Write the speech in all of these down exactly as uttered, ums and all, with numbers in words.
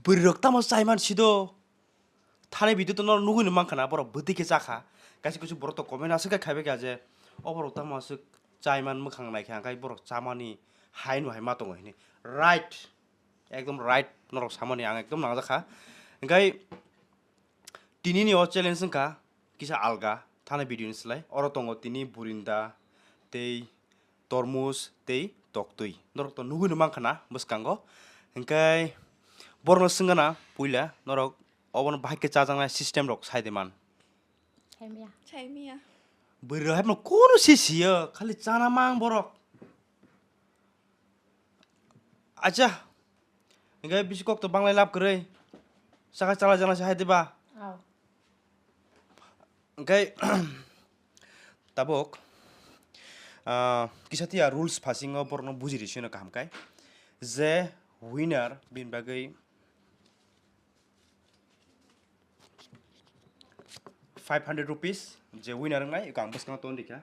Bwrwi rok tamo chaiman sido. Thani video to no nugui ni mankha na, borok bwtwi khe chakha. Kaisa kusu borok to comment aswk khe khaibai kha je, o borok tamo aswk chaiman mwkhang naikha, hwnkhai borok chamani hai no hai ma tongo hini. Right. Ekdom right, norok samani ang ekdom nangjakha. Hwnkhai tini ni o challenge wngkha kisa alga, thani video ni slai. Oro tongo tini burinda, tei tormos, tei toktwi. Norok to nugui no mankha na bwskango. Hwnkhai borokno swngana puila norok obono bahai khe chajaknai system rok sai de man. Saimia. Saimia. Bwrwi rok haino kunu se siyo, khali chana mang borok. Acha. Hingke bisi kok to banglai lab kwrwi. Saka chala jana se hai diba. Aw. Hingke tabuk, ah, kisa tiya rules phasingo borokno buji rwsino kaham kai. Je winner bini bagwi five hundred rupees je winner wngnai, eko ang bwskango ton rikha.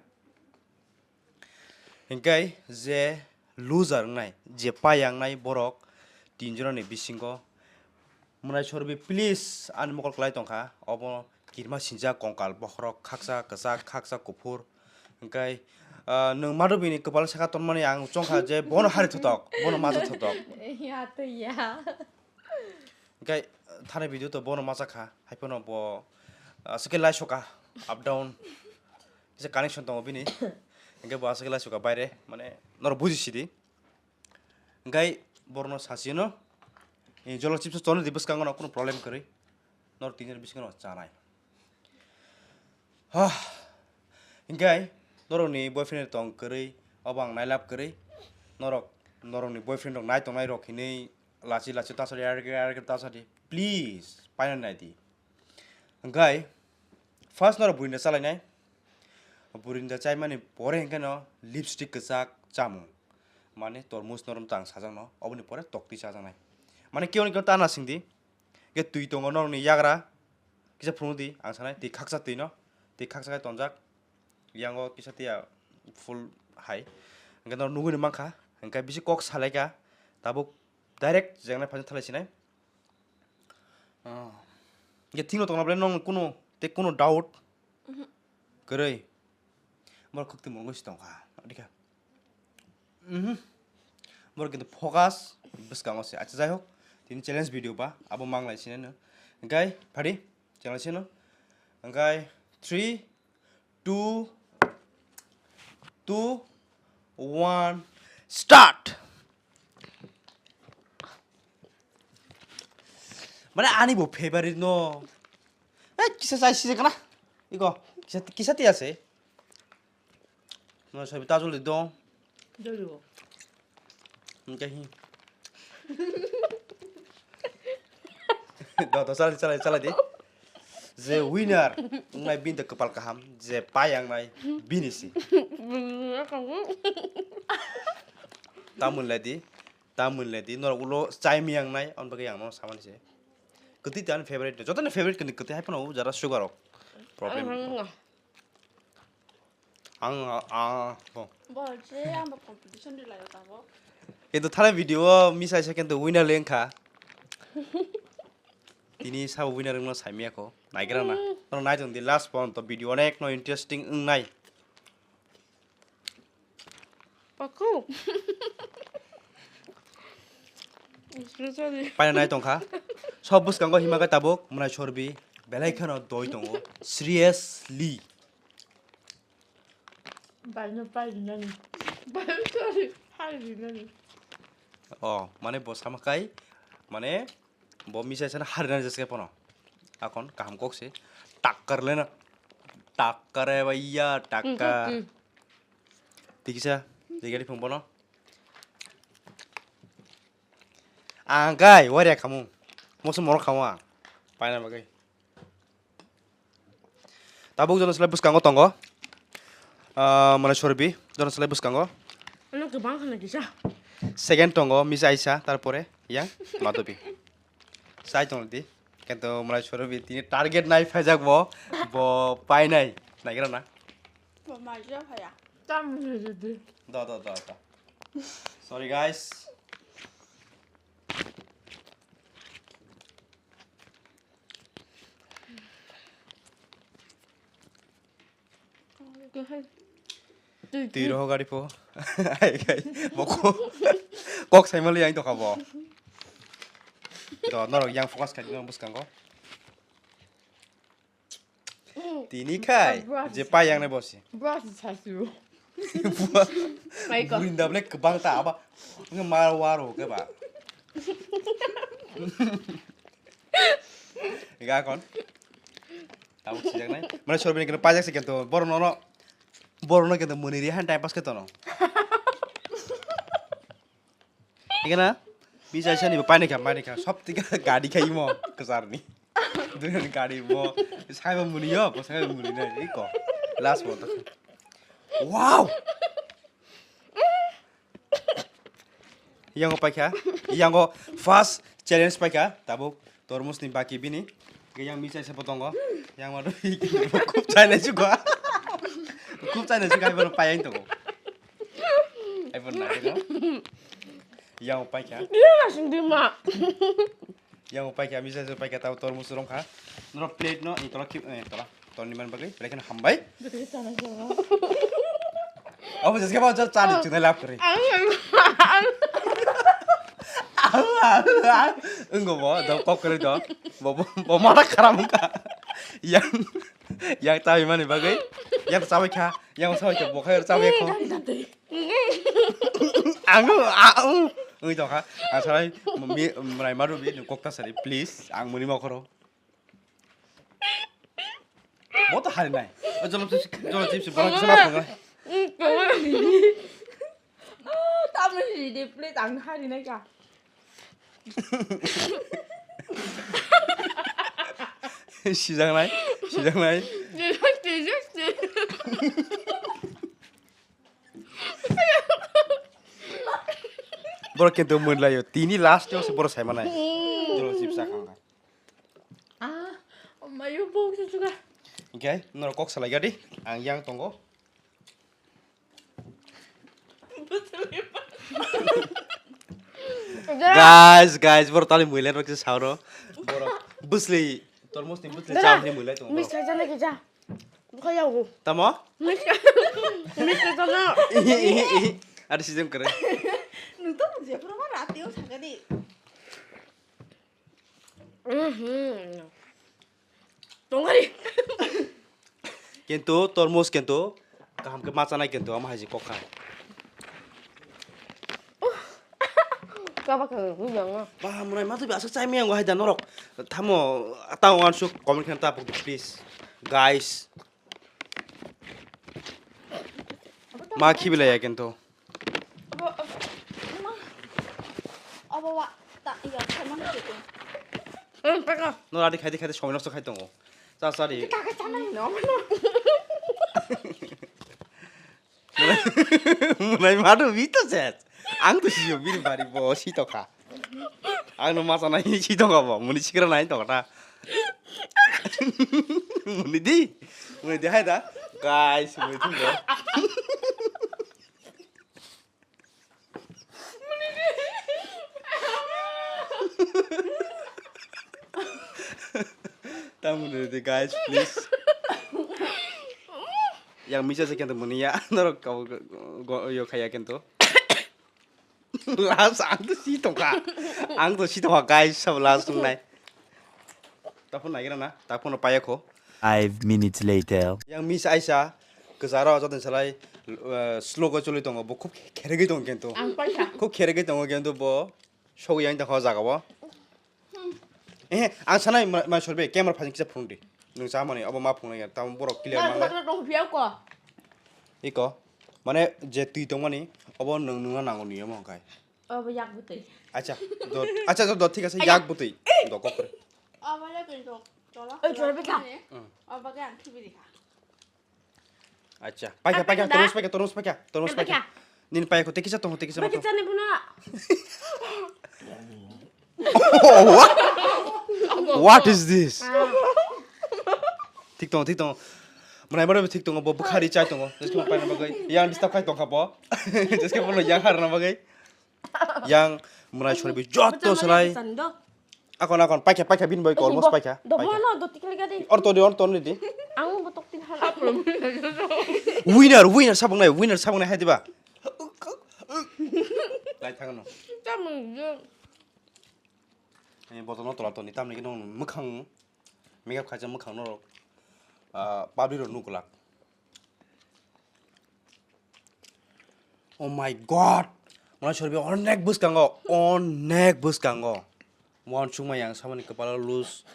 Hingke je loser wngnai, je payang nai borok tin jona ni bisingo mwnai sorbi, please, ani mokol kwlai tongkha, obo kirma sinjak kongkal bokhorok, khaksa kwchak, khaksa kuphur. Hingke, ah, nwng madubini kwpal saka tonmani ang chongkha je bono hari thotok, bono maja thotok. Ya to ya. Hingke thani video to bono macha kha, hai phano bo, ah, aswk khe lai soka, up down. Kisa connection tongo bini. Hingke bo aswk khe lai soka baire, mane norok buji sidi. Hingke borokno sasiyano, eh, jolo chips chonwi di bwskango no kunu problem kwrwi. Norok tinjani bisingo no chanai. Ha. Hingke norokni boyfriend tong kwrwi, obo ang nailab kwrwi. Norok, norokni boyfriend rok nai tongnai rok hinwi lachi lachi tasadi, arke arke tasadi. Please, paina nai di. Hingke first norok burinda chalainai. Burinda chaimani pore hingke no lipstick kwchak chamung. Mane tormos norok tang sajak no, oboni pore toktwi chajaknai. Mane keo ni keo tana singdi. Hingke twi tongo norokni yagra. Kisa phunukdi, ang sanai, twi khaksa twi no, twi khaksa khe tonjak, yango kisa tiya full hai. Hingke norok nugui ni mankha, hingke bisi kok salaikha, tabuk direct jengna phaino thalai sinai. Ah, hingke thikno tongna bwle nong kuno, tei kuno doubt Mhm. kwrwi. Borok khukti mungwi si tongkha, nokdikha. Mhm. Borok kintu focus bwskango se. Acha, jai hok, tini challenge video ba, abo manglai sinai no. Hingkai, phadi, channel sino. Hingkai, three, two, two, one, start! Mane ani bo favorite no. Eh, kisa chai sijak na. Iko, kisa, kisa tiya se. No, sabi tajol di dong. Jolibo. Hingke hi. Do, do, chalai, chalai, chalai di. Je winner, wngnai bini de kwpal kaham, je payang nai bini si. Tamul lai di, tamul lai di, norok ulo chai miyang nai, on bagwi ang no samani se. Kwtwi te ani favorite, joto ni favorite kini kwtwi hai phano jara sugar rok problem. Ang, ang, ang, oh. Bo je ang bo competition di lai tabo. Kintu thani video o misa isa kintu winner le wngkha. Tini sabo winner wngno saimiyakho. Naigra na. Tono nai tong di last porjonto video onek no interesting wngnai. Paku. Paina nai tongkha. Sob bwskango hima khe tabuk mwnai sorbi belai kheno doi tongo. Seriously. Baino pai rinani. Baino sorry, pai rinani. Oh, mane bo sama kai, mane bo misa sana hari nani jeske pono. Akon kaham kok se. Takkar lena. Takkar e bhaiya, takkar. Hmm, hmm, hmm. Tikisa, tigari phung bono. Ang kai, wari khamu. Moso morok khamu ang. Paina bagwi. Tabuk jono selai bwskango tongo. Ah, mane sorbi, jono selai bwskango. Ano kwbang khana kisa. Second tongo, misa isa, tarpore yang matobi. Sai tong di. Kento mane sorbi tini target nai phaijak bo, bo painai. Naigra na. Bo maja phaya. Tam jodi. Do, do, do, do. Sorry guys. Twi roho gari po. Ai, ai, bo ko-, kok sai mali ai to kha bo. To norok yang focus khai norok bwskango. Tini khai, brush je pai yang ne bosi. Brush sa su. Buah. Pai ko. Burinda ble kwbang ta aba. Nge mar waro ke ba. Ga kon. Tabuk sijak nai. Mane sorbini kene pajak se kento. Boro nono. Boro no kento muni ri han time pass ke tono. Ikana. Bisa sani bo paini kha, paini kha. Sob tiga gadi khai mo kesar ni. Dui gadi mo. Sai bo muni yo, bo sai bo muni nai. Iko. Last mo to. Wow. Yango paikha, yango first challenge paikha, tabuk tormos ni baki bini. Yang misa se potongo, yang madu khub chai nai chuko, khub chai nai chuko, ai bono pai ang tongo, ai bono nai tongo. Yang paikha. Iya, langsung dima. Yang paikha, misa se paikha, tabo tormos rong kha. Noro plate no, itola khib, eh, tola. Toni man bagwi, belai kheno hambai. Betul sana jawa. Abo jeske ba jal chani chunai lap kori. Ang, ang, ang. Ang, ang, ang. Wnggo bo, do kok kori do. Bo, bo, bo mata kharam wngkha. Yang, yang chawi mani bagwi. Yang chawi kha, yang chawi kha, bo khai chawi kho. Ang, ang. Wngwi tongkha. Ang sarai, mi, mrai marubi, nung kok ta sari, please. Ang muni ma khoro. Bo to hari nai. O jolo chips, jolo chips, bo kisa ma phunga. Tamni ridi plate ang hari nai ka. Sijak nai, sijak nai. Borok kintu mwnlaio. Tini last o se borok sai manai. Jolo chips sa khang. Ah, mayo bok se chuka. Okay, norok kok salai gadi. Ang yang tongo. Guys, guys, borok tali muile rok se sauro. Borok busli, tormos ni busli cham ni muile tongo. Mister jana ke ja. Buka ya go. Tamo? Mister, Mister jana. Ada season kere. Nung to mujhe pura rati o thaka di. Mhm. Tongari. Kintu tormos kintu kaham khe machanai kintu ama haji kokha. Kaba khe hujanga. Ba munai matu bi aswk chai miyang hai da norok. Thamo tang wansuk comment khan ta pok di please. Guys. Ma khibilai ya kintu. Abo, abo, ma. Abo wa, ta, iya, sama na gitu. Eh, peka. No, adi khai, khai, somoi nosto khai tongo. Cha, cha, di. Kaka chana hino, no. Munai madu bito set. Ang to siyo bini bari bo si to kha. Ang no masa nai si to kha bo. Muni sikra nai to kha. Muni di. Muni di hai da. Guys, muni thung bo. Tamo de guys, please. Yang misa se kento muni ya, norok kau go yo khaya kento. Last ang to si tongkha. Ang to si tongkha guys, sab last tongnai. Taphun nagira na, taphun no paya kho. Five minutes later. Yang misa aisa kwcharo jotoni salai, eh, slow go choli tongo, bo khub kheregwi tongo kento. Ang paisa. Khub kheregwi tongo kento bo. Sogwi yang tongkha o jaga o. Eh, ang sanai ma-, ma sorbe camera phasing kisa phunuk di. Nwng chamani obo ma phunuk ya, tamo borok clear mangnai. Iko. Mane je twi tongmani obo nwng nwngno nango niyamo hwnkhai. Obo yak bwtwi. Acha, do, acha, do, do, thik ase, yak bwtwi. Do, kok kore. Obo le kintu, cholo. Oi, cholo, beta. Hmm. Obo ke ang khibi dikha. Acha, paikha, paikha, tormos paikha, tormos paikha, tormos paikha. Nini paikha, tei kisa tongo, tei kisa tongo. Paikha chani buno. What is this? Thik tongo, thik tongo. Mwnai mwnai thik tongo, bo bwkhari chai tongo. Jeske paina bagwi. Yang disturb khai tongkha bo. Jeske bono yang harna bagwi. Yang mwnai sorbi jotto salai. Akon, akon, paikha, paikha, bini bai ko, almost paikha, paikha. Domo no, do tikli gadi. Or to di, or to di. Ang bo tok tin hala. Winner, winner, sabang nai, winner, sabang nai, hai diba? Lai thang no. Tamang je. Eh, botol no tola toni, tamni ke nong mwkhang, makeup khaisa mwkhang norok, ah, public rok nukulak. Oh my God! Mane sorbi onek bwskango, onek bwskango. Uansukma yang samani kwpalo lose,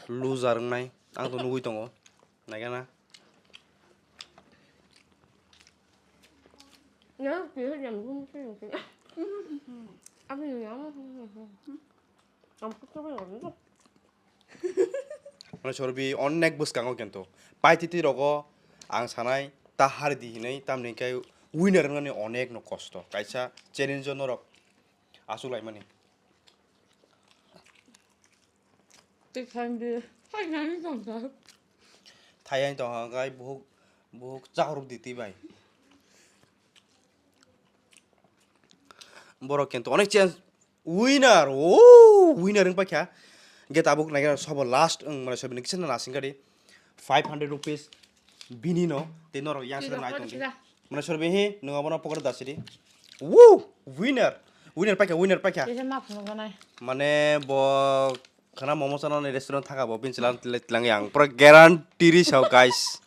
loser wngnai. Ang to nugui tongo. Naikhe na? Yang kiri yang gum sih yang kiri. Apa yang? Ang putih apa yang? Mane sorbi onek bwskango kintu. Paititi rogo ang sanai ta hari di hinai tamni khe winner wngnani onek no kosto. Kaisa challenge o norok asuk laimani. Tei khan di, hai nani tongkha. Thai ani tongkha kai buhuk, buhuk chakruk di twi bai. Borok kintu onek chance. Winner, oh, winner wng paikha. Ge tabuk naikhe sobo last wng mane sobo ni kisa na nasing kadi five hundred rupees bini no tei norok yang sida nai tong di. Mane sorbi hi nung abono pocket da sidi. Woo, winner. Winner paikha, winner paikha. Kisa ma phunuk nai. Mane bo khana momo chana ni restaurant thaka bo bini chwla tilang yang pura guarantee ri sao guys.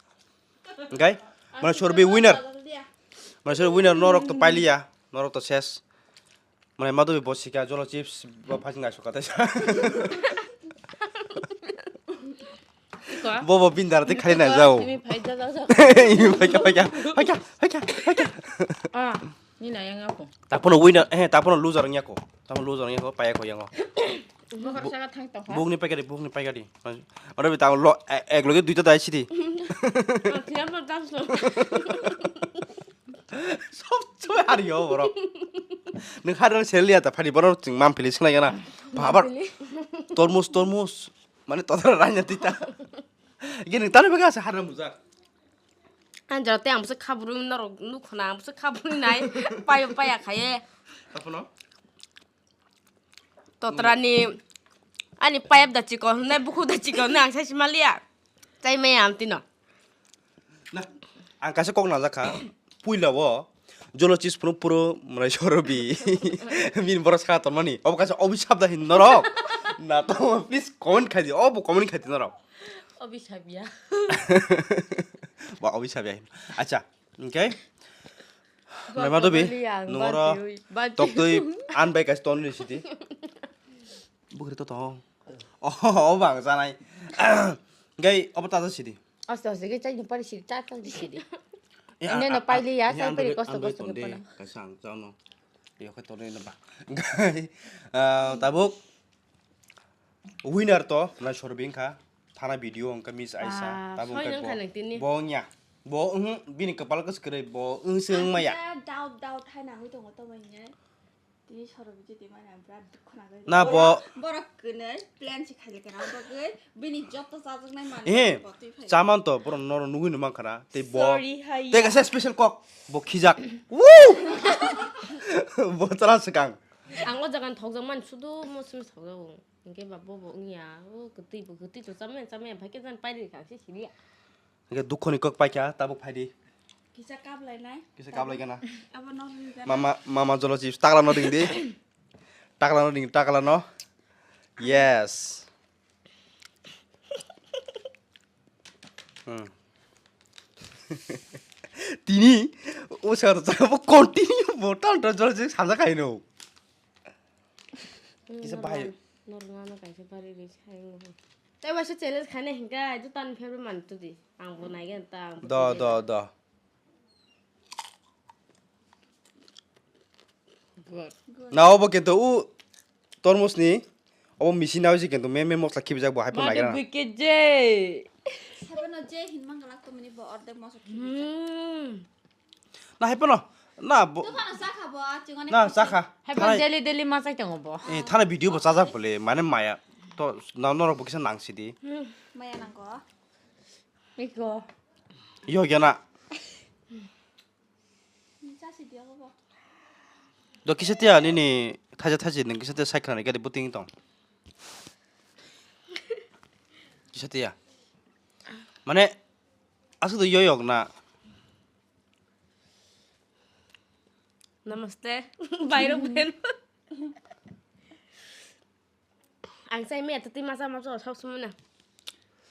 Okay? Mane sorbi winner. Mane sorbi winner norok to pailiya, norok to ses. Mane madhubi bo sika jolo chips bo phasing nai suka tesa. Bobo bindar te khali nai jao. Imi phaikha, phaikha, phaikha, phaikha, phaikha. Ah, ni na yang ako. Tapono winner, eh, tapono loser yang ako. Tapono loser yang ako, paya ko yang ako. Bukni paikha di, bukni paikha di. Aro bi tang lo, ek loge duita dai sidi. Tiyan mo dam so. Sob somoi hari yo borok. Nung hari no sel ya ta phani borok ching mam pili sinai gana. Babar. Tormos, tormos. Mane todara ranya tita. Gini tani bega asa hari mujak. Ang jora te ang bwswk khabrwi norok nukhona ang bwswk khabrwi nai. Payo paya khaye. Tapono? Totrani ani payap da chikon hwnwi bukhuk da chikon hwnwi ang sai sima liya. Chai maya ang tino. Na, ang kaisa kok najak kha. Puila o jolo chis phuru phuru mwnai sorobi. Bini borok saka tonmani. Obo kaisa obisap da hin norok. Na to please comment khai di. Obo comment khai di norok. Obisap ya. Ba obisap ya hin. Acha. Okay. Nai ma dobi, nungoro toktwi an bai kaisa ton ni sidi. Bukri to tong. Oh, oh, bang sanai. Gai obo tata sidi. Aste aste gai chai pari sidi, ta ta sidi. Ene no paili ya, sai pari kosto kosto ke pana. Kaisa ang chano. Yo khe tonwi no ba. Gai, ah, tabuk. Winner to nai sorbi wngkha. Thana video wngkha miss aisa. Tabuk wngkha bo wngya. Bo wng bini kwpal kwswk kwrwi bo wngse wngmaya. Doubt doubt hai nangwi tongo to wngya. Tini sorbi jodi mani ang birat dukhu nangwi. Na bo borok kwnwi plan se khaili kana bagwi bini joto chajaknai manwi. Eh, chaman to borok noro nugwi no mankha na tei bo. Tei kaisa special kok bo khijak. Woo! Bo chara swkang. Ang o jaga ni thokjak mani sudu mo simi thokjago. Hingke ba bobo wngya, o kwtwi bo kwtwi to chamaya chamaya, hai khe jani pairi kha se siliya. Hingke dukho ni kok paikha, tabuk phaidi. Kisa kablai nai. Kisa kablai gana. Abo no ring gana. Mama, mama jolo chips, takla no ring di. Takla no ring, takla no. Yes. Hmm. Tini, o sar sar bo continue bo tan tan jolo chips hamjak kaino. Kisa bahai. Normal no kaisa bari ri sai ngo. Tai waisa challenge khane hinka, itu tan favorite man tu di. Ang bo nai gen ta, ang bo. Do, do, do. Good. Na obo kintu u tormos ni obo misi na oisi kintu me me mosla khibijak bo hai pon nai gen. Bikit je. Hai pon je hin mang galak to mini bo ordek mosla khibijak. Hmm. Na hai pono. Na bo. Tokha no chakha bo, chingoni. Na chakha. Hai bo daily daily ma chai tongo bo. Eh, thana video bo chajak bole, mane maya. To na norok bo kisa nang sidi. Maya nangko. Iko. Yo gana. Cha sidi ako bo. Do kisa tia nini thaja thaji ning kisa tia cycle ni gari buting tong. Chatiya. Mane, aswk to yoyok na. Namaste. Bairo ben. Ang sai me tati masa masa sok sumuna.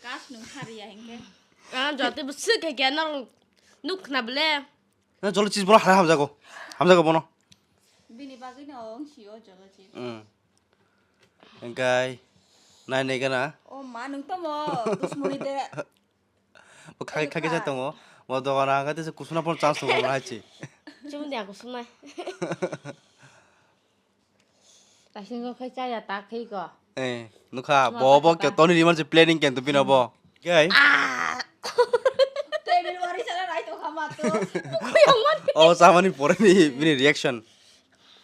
Kas nung hari ya hingke. Ah, jati bu sik ke gana nuk na bele. Na jolo chis bono hara hamjago. Hamjago bono. Bini bagwi no ong sio jolo chis. Hmm. Engkai nai nai gana. O ma nung tomo dusmoni de. Bo khaki khaki sa tongo. Bo dogana hangkhe tesa kusuna pon chance tongo hai chi. Chumdi aku sunai. Taising ko khai chaya ta khai ko. Eh, nukha bo bo ke toni riman se planning ken to bino bo. Gai. Table wari sara rai to khama to. Kuyang man. O samani pore ni bini reaction.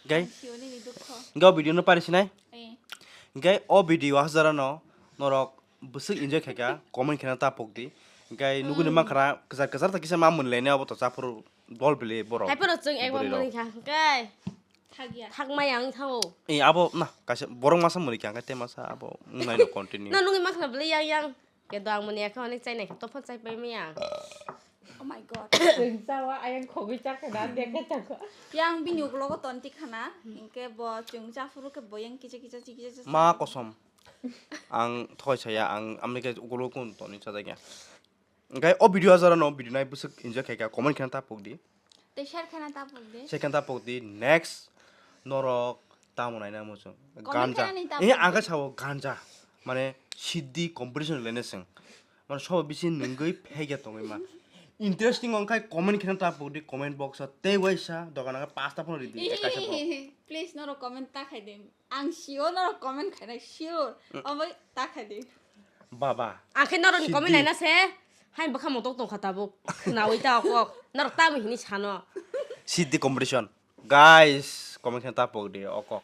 Gai. Sioni ni dukho. Gai video no pari sinai. Eh. Gai o video hasara no norok bwswk enjoy khaika comment khena ta pokdi. Gai nuguni mankha kwchar kwchar ta kisa ma mwnlene obo to chaphuru dol bili borok. Hai phano chwng ekbar mwnwi kha. Gai. Thakya. Thakmaya wng thango. Eh, abo na kaisa borok masa mwnwi kha, hwnkhe tei masa abo wngnai no continue. No nugwi mankha bwlai yang yang. Kendo ang mwnwi kha hwnwi chainai kha, tophan chai pai maya ang. Oh my god. Chwng chawa ayang khogwi chakha na, dekha chakha. Yang bini uklogo tonti khana, hinkhe bo chwng chaphuru khe bo yang kicha kicha chi kicha chi. Ma kosom. Ang thoi saya, ang amni khe uklogo kun toni chajakya. Hwnkhe o video o jora no video nai bwswk enjoy khaika comment khena ta pokdi. Tei share khena ta pokdi. Share khena ta pokdi. Next norok tamo naina muchung. Comment ganja. Khena ni ta pokdi. Eh, ang khe sao ganja. Mane siddhi competition lene seng. Mane sobo bisi nungwi phegya tongwi ma. Interesting wngkhai comment khena ta pokdi comment box o tei waisa dogan ang pasta phone ridi. Please norok comment ta khai de. Ang sio norok comment khainai sure. Obo ta khai di. Baba. Ang khe norokni comment naina se. Hai bwkha motok tongkha tabuk. Khnaui ta kok. Norok tamo hini sano. Siddhi competition. Guys, comment khe ta pok di o kok.